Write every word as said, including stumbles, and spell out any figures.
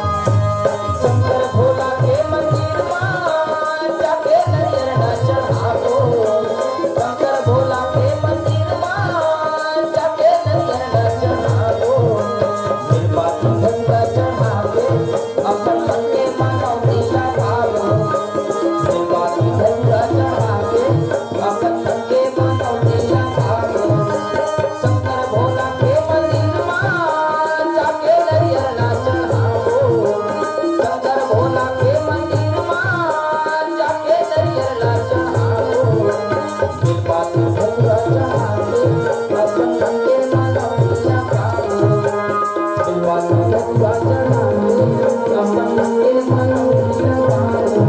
शंकर भोला के मंदिर मा जाके नरियर ना चढ़ाबो। शंकर भोला के मंदिर मा जाके नरियर ना चढ़ाबो। बिलवा के धतूरा चढ़ा के अपन मन के मनौती ला पाबो। बिलवा के धतूरा चढ़ा के अपन मन के मनौती ला पाबो। शंकर भोला के मंदिर मा जाके नरियर ला चढ़ाबो। शंकर भोला के मंदिर मा जाके नरियर ला चढ़ाबो। बिलवा के धतूरा चढ़ा के अपन मन के मनौती ला पाबो। बिलवा के धतूरा चढ़ा के अपन मन के मनौती ला पाबो।